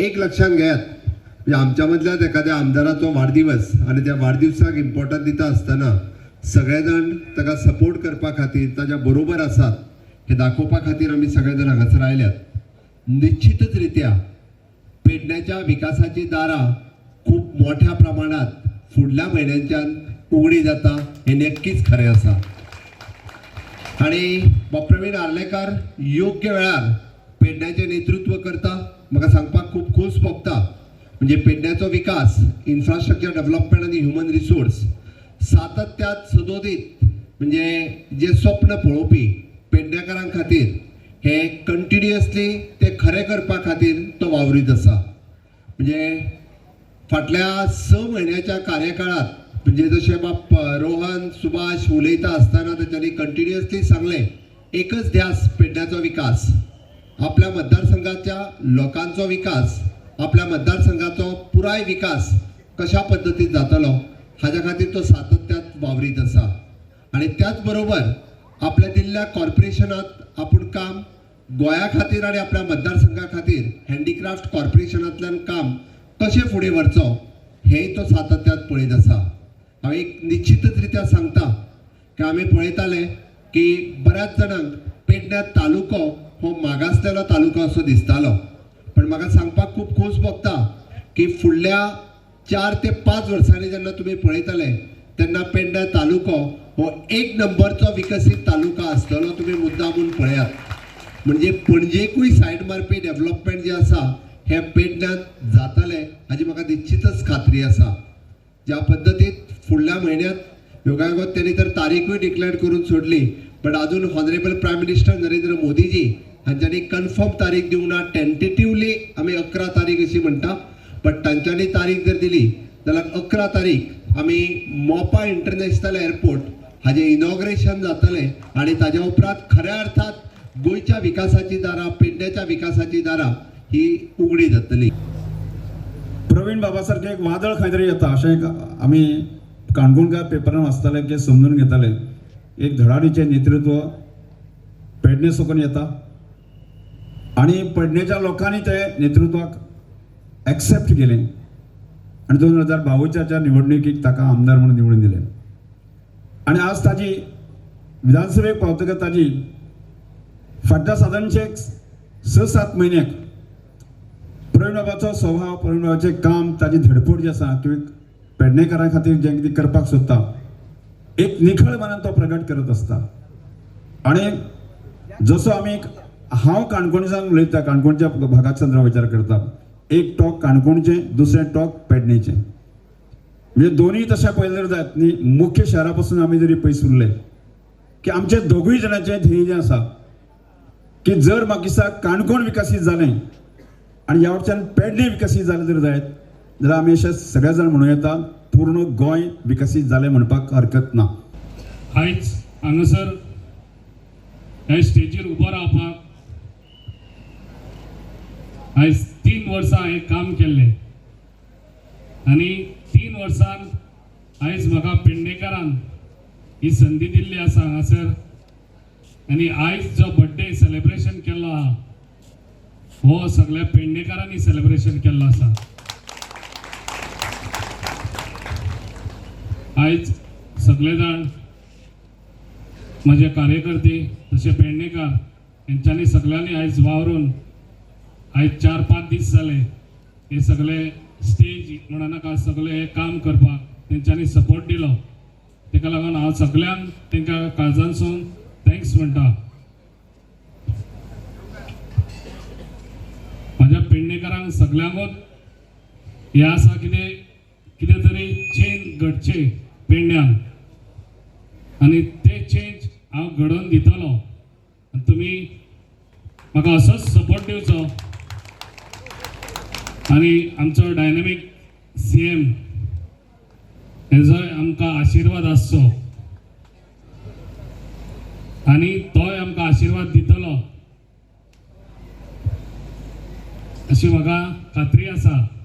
एक लक्षात घेयात, म्हणजे आमच्या मदल्याच एखाद्या आमदाराचो वाडदिवस आनी त्या वाडदिवसाक इम्पॉर्टन्स दिता आसतना सगळे जाण ताका सपोर्ट करपा खातीर ताच्या बरोबर आसात हे दाखोवपा खातीर आमी सगळे जाण हांगासर आयल्यात. निश्चितच रित्या पेडण्याच्या विकासाची दारां खूब मोठ्या प्रमाणात फुडल्या म्हयन्यांच्यान उगडी जाता हें नक्कीच खरें आसा. आनी प्रवीण आर्लेकार योग्य वेळार पेडण्याचें नेतृत्व करता. म्हाका सांगपाक खूब खोस भोगता, म्हणजे पेडण्याचो विकास, इन्फ्रास्ट्रक्चर डेव्हलपमेंट आनी ह्युमन रिसोर्स सातत्यात सदोदीत, म्हणजे जे स्वप्न पळोवपी पेडणेकारां खातीर हे कंटिन्युअसली ते खरें करपा खातीर तो वावरीत आसा. म्हणजे फाटल्या 6 म्हयन्याच्या कार्यकाळात म्हणजे जशें बाप रोहन सुभाष उलयता आसतना तेंच्यांनी कंटिन्युअसली सांगलें, एकच ध्यास पेडण्याचो विकास, आपल्या मतदारसंघाच्या लोकांचो विकास, आपल्या मतदारसंघाचो पुराय विकास कशा पद्दतीन जातलो हाज्या खातीर तो सातत्यात वावरीत आसा. आनी त्याच बरोबर आपल्या दिल्ल्या कॉर्पोरेशनात आपूण काम गोंया खातीर आनी आपल्या मतदारसंघा खातीर हँडीक्राफ्ट कॉर्पोरेशनांतल्यान काम कशें फुडें व्हरचो हेंय तो सातत्यात पळयत आसा. हांव एक निश्चितच रित्या सांगता की आमी पळयताले की बऱ्याच जाणांक पेडण्या तालुको हो मागासलेलो तालुको असो दिसतालो, पण म्हाका सांगपाक खूब खोस भोगता की फुडल्या 4 ते 5 वर्सांनी जेन्ना तुमी पळयतले तेन्ना पेडण्या तालुको हो 1 नंबरचो विकसीत तालुका आसतलो. तुमी मुद्दामून पळयात, म्हणजे पणजेकूय सायड मारपी डेव्हलपमेंट जें आसा हें पेडण्यांत जातलें हाजी म्हाका निश्चितच खात्री आसा. ज्या पद्दतीत फुडल्या म्हयन्यांत योगायोग तेणी तर तारीखूय डिक्लेअर करून सोडली, बट अजून ऑनरेबल प्रायम मिनिस्टर नरेंद्र मोदीजी हांच्यांनी कन्फर्म तारीख दिवंक ना. टेंटेटिवली आमी 11 तारीख अशी म्हणटा, बट तांच्यांनी तारीख जर दिली जाल्यार 11 तारीख आमी मोपा इंटरनॅशनल एअरपोर्ट हाजें इनॉग्रेशन जातलें आनी ताज्या उपरांत खऱ्या अर्थात गोंयच्या विकासाची दारां, पेडण्याच्या विकासाची दारां ही उगडी जातली. प्रवीण बाबा सारखे एक वादळ खंय तरी येता अशें एक आमी काणकोणकार पेपरान वाचताले की समजून घेताले. एक धडाडीचें नेतृत्व पेडणे सकून येता आनी पेडणेच्या लोकांनी ते नेतृत्वाक एक्सेप्ट केलें आनी 2022च्या निवडणुकीक ताका आमदार म्हणून निवडून दिलें. आनी आज ताजी विधानसभेक पावतकच ताजी फाटल्या सादारणशे 6-7 म्हयन्याक प्रवीण बाबाचो स्वभाव, प्रवीण बाबाचें काम, ताजी धडपड जी आसा किंवा पेडणेकारां खातीर जें कितें करपाक सोदता एक निखळ मनान तो प्रगट करत आसता. आनी जसो आमी हांव काणकोणच्यान उलयता, काणकोणच्या भागात संदर्भात विचार करता, एक टॉक काणकोणचें, दुसरें टॉक पेडणेचें, म्हणजे दोनूय तशें पळयल्यार जायत न्ही. मुख्य शहरा पासून आमी जरी पयस उरले की आमचे दोगूय जाणांचें ध्येय जें आसा की जर म्हाका दिसता काणकोण विकसीत जालें आनी ह्या वटच्यान पेडणे विकसीत जालें जर जायत जाल्यार आमी अशें सगळे जाण म्हणूं येता पूर्ण गोंय विकसीत जालें म्हणपाक हरकत ना. आयज हांगासर ह्या स्टेजीर उबो रावपाक आयज 3 वर्सां हांवें काम केल्लें आनी 3 वर्सान आयज म्हाका पेडणेकारान ही संदी दिल्ली आसा हांगासर. आनी आयज जो बड्डे सेलेब्रेशन केल्लो आहा हो सगळ्या पेडणेकारांनी सेलेब्रेशन केल्लो आसा. आयज सगळे जाण म्हजे कार्यकर्ते तशे पेडणेकार हेंच्यांनी सगळ्यांनी आयज वावरून आयज 4-5 दीस जाले हे सगळे स्टेज म्हणा सगळे हे काम करपाक तेंच्यांनी सपोर्ट दिलो. तेका लागून हांव सगळ्यांक तेंकां काळजांतसून thanks म्हणटा. म्हाज्या पेडणेकारांक सगळ्यांकूच हें आसा कितें कितें तरी चेंज घडचें पेडण्यान आनी ते चेंज हांव घडोवन दितलो आनी तुमी म्हाका असोच सपोर्ट दिवचो. आनी आमचो डायनामीक CM हेजोय आमकां आशिर्वाद आसचो आनी तोय आमकां आशिर्वाद दितलो अशी म्हाका खात्री आसा.